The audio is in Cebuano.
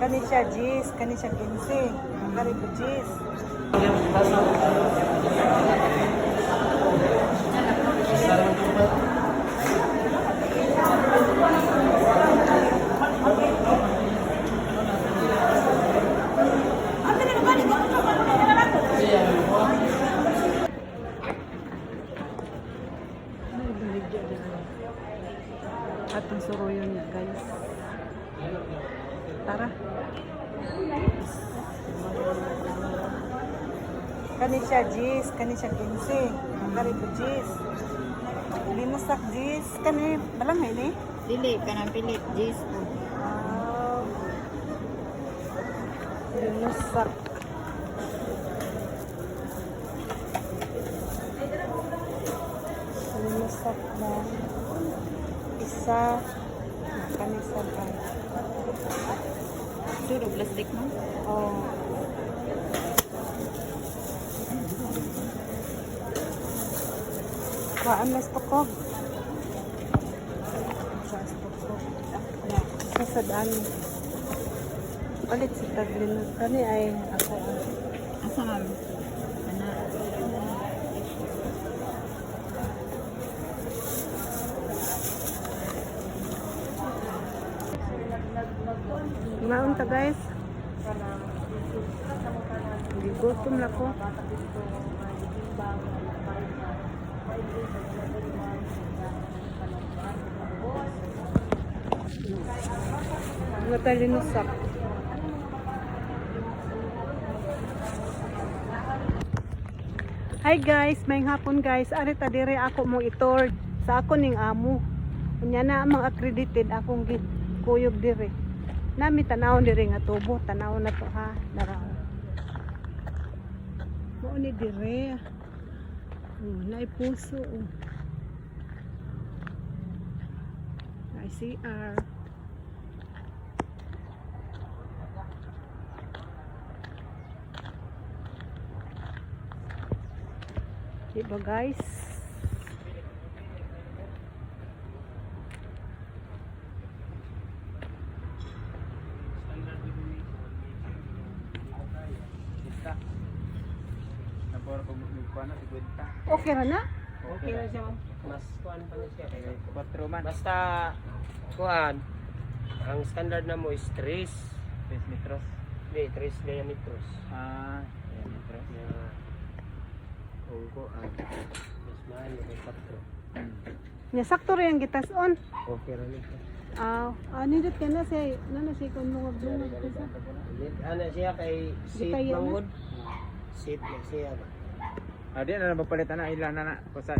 Kani siya 10, kani siya 15. Kani po 10. Ay, baligya dito. Atong suruyon niya, guys. Tara. Kani siya 10, kani siya 15. Kani po 10. Linusak 10. Kani, balangay ni? Dili, kanang pilit, Jis. Ah. Linusak. Linusak na isa, kani sa pa. Duro, plastic mo. Oh. Waan mas tukog. Sa tukog. Na, sa sadaan. Palit si Taglin. Kani ay ako ang Asa, ma'am? Ana. Maon ta, guys. Gigutom na ko. Mga talinusak. Hi guys, may hapon guys. Ari ta dire ako mo itor sa ako ning amo. Unya na ang mga accredited akong kuyog dire. Nami tanawon dire nga tubo, tanawon na to ha. Dara. Mao ni dire. Oh, naay puso oh. Naay CR. Di ba, guys? Okay ra na? Okay na siya, ma'am. Mas kuan pa na siya. Kaya 4 man. basta kuan, ang standard na mo is 3. 3 metros. Hindi, 3 diameters. Ah, 3 metros. Na kung kuan, mas mahal yung 4. Nya sakto ra yung gitas-on. Okay ra na siya. Ah, ah nindot ka na siya. Na siya kon mga bunga ko sa. Ano siya kay seat Gitaya na. manggod? Seat na siya ba? Ah, di na na magpalit na ila na na kusa.